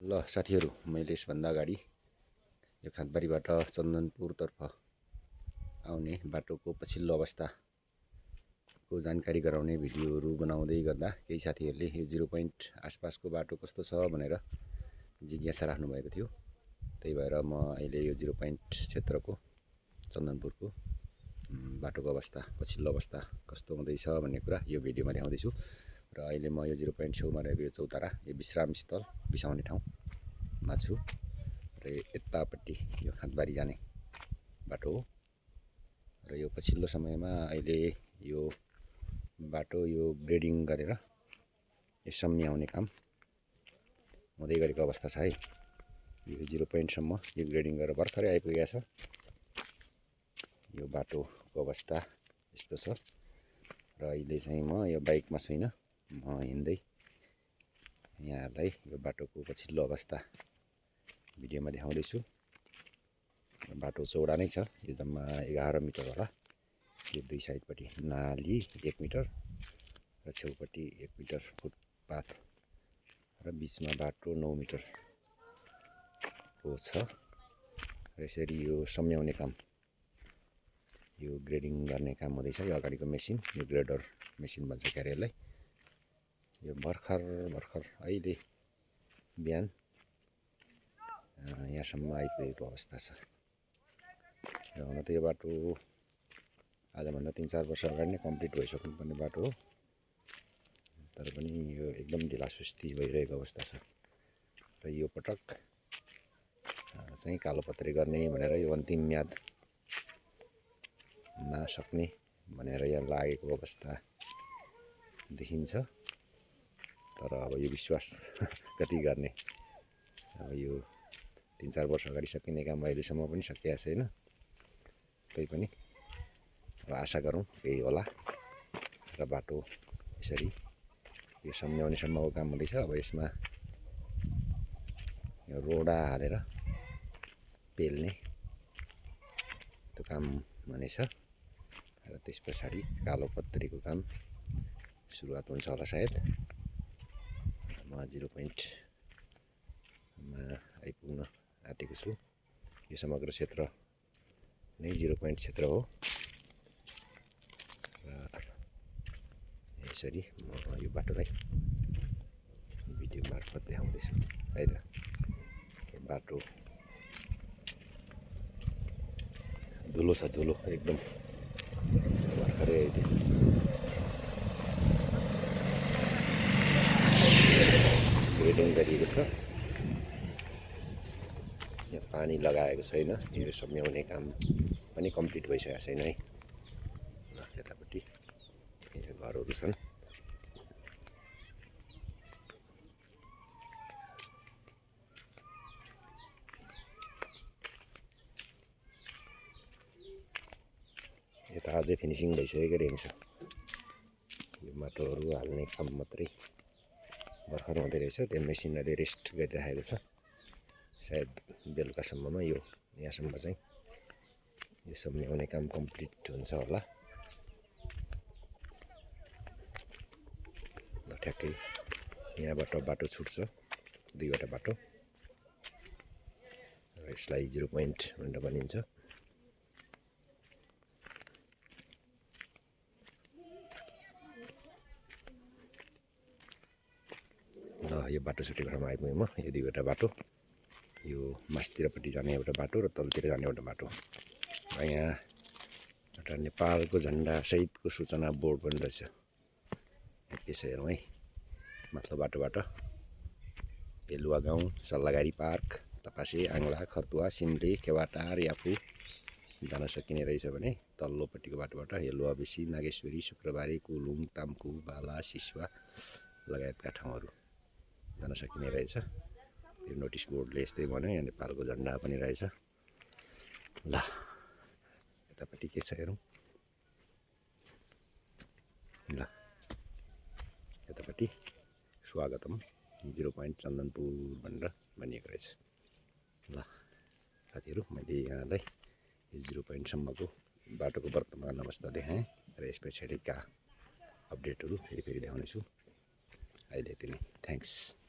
ल साथीहरू, मैले यसभन्दा अगाडि यो खाँदबारीबाट चन्दनपुरतर्फ आउने बाटोको पछिल्लो अवस्थाको जानकारी गराउने भिडियोहरू बनाउँदै गर्दा केही साथीहरूले यो 0 पोइन्ट आसपासको बाटो कस्तो छ भनेर जिज्ञासा राख्नुभएको थियो। त्यही भएर म अहिले यो 0 पोइन्ट क्षेत्रको चन्दनपुरको बाटोको अवस्था, पछिल्लो अवस्था कस्तो हुँदैछ भन्ने कुरा यो भिडियोमा देखाउँदैछु। र अहिले म यो 0 पोइन्ट छेउमा रहेको यो चौतारा, यो विश्राम स्थल बिसाउने ठाउँमा छु। र यतापट्टि यो खाँदबारी जाने बाटो हो। र यो पछिल्लो समयमा अहिले यो बाटो यो ग्रेडिङ गरेर यो सम्याउने काम हुँदै गरेको अवस्था छ है। यो 0 पोइन्टसम्म यो ग्रेडिङ गरेर भर्खरै आइपुगेको छ। यो बाटोको अवस्था यस्तो छ। र अहिले चाहिँ म यो बाइकमा छुइनँ, म हिँड्दै यहाँहरूलाई यो बाटोको पछिल्लो अवस्था भिडियोमा देखाउँदैछु। बाटो चौडा नै छ, यो जम्मा 11 मिटर होला। यो दुई साइडपट्टि नाली 1 मिटर र छेउपट्टि 1 मिटर फुटपाथ र बिचमा बाटो 9 मिटरको छ। र यसरी यो सम्याउने काम, यो ग्रेडिङ गर्ने काम हुँदैछ। यो अगाडिको मेसिन, यो ग्रेडर मेसिन भन्छ क्यारे यसलाई। यो भर्खर अहिले बिहान यहाँसम्म आइपुगेको अवस्था छ। र हुन त यो बाटो आजभन्दा 3-4 वर्ष अगाडि नै कम्प्लिट भइसक्नुपर्ने बाटो हो, तर पनि यो एकदम ढिलासुस्ती भइरहेको अवस्था छ। र यो पटक चाहिँ कालोपत्रे गर्ने भनेर यो अन्तिम म्यादमा सक्ने भनेर यहाँ लागेको अवस्था देखिन्छ। तर अब यो विश्वास कति गर्ने, अब यो 3-4 वर्ष अगाडि सकिने काम अहिलेसम्म पनि सकिएको छैन। तैपनि अब आशा गरौँ केही होला। र बाटो यसरी यो सम्याउनेसम्मको काम हुँदैछ। अब यसमा यो रोडा हालेर पेल्ने त्यो काम हुनेछ। र त्यस पछाडि कालोपत्रीको काम सुरुवात हुन्छ होला सायद। म 0 पोइन्टमा आइपुग्न आँटेको छु। यो समग्र क्षेत्र नै 0 पोइन्ट क्षेत्र हो। र यसरी म यो बाटोलाई भिडियो मार्फत देखाउँदैछु है त। बाटो धुलो छ, धुलो एकदम भर्खरै अहिले ग्रेडिङ गरिएको छ। यहाँ पानी लगाएको छैन, यो सम्याउने काम पनि कम्प्लिट भइसकेको छैन है। यतापट्टि घरहरू छन्। यता अझै फिनिसिङ भइसकेको रहेछ। यो माटोहरू हाल्ने काम मात्रै भर्खर हुँदै रहेछ। त्यो मेसिनले रेस्ट गरिराखेको छ। सायद बेलुकासम्ममा यो यहाँसम्म चाहिँ यो सम्याउने काम कम्प्लिट हुन्छ होला। ल ठ्याक्कै यहाँबाट बाटो छुट्छ, दुईवटा बाटो। र यसलाई 0 पोइन्ट भनेर भनिन्छ। ल यो बाटो छुटेको ठाउँमा आइपुगेँ म। यो दुईवटा बाटो, यो मास्तिरपट्टि जाने एउटा बाटो र तलतिर जाने एउटा बाटो। र यहाँ एउटा नेपालको झन्डा सहितको सूचना बोर्ड पनि रहेछ। के छ हेरौँ है। माथिल्लो बाटोबाट बेलुवा गाउँ, सल्लागारी पार्क, तपासे, आङ्ला, खर्तुवा, सिमले, केवाटार, याफु जान सकिने रहेछ भने तल्लोपट्टिको बाटोबाट हेलुवा बेसी, नागेश्वरी, शुक्रबारे, कुलुङ, ताम्कु, बाला, सिसुवा लगायतका ठाउँहरू जान सकिने रहेछ। यो नोटिस बोर्डले यस्तै भन्यो। यहाँ नेपालको झन्डा पनि रहेछ। ल यतापट्टि के छ हेरौँ। ल यतापट्टि स्वागतम 0 पोइन्ट चन्दनपुर भनेर भनिएको रहेछ। ल साथीहरू, मैले यहाँलाई यो 0 पोइन्टसम्मको बाटोको वर्तमान अवस्था देखाएँ। र यस पछाडिका अपडेटहरू फेरि देखाउनेछु। अहिले यति नै। थ्याङ्क्स।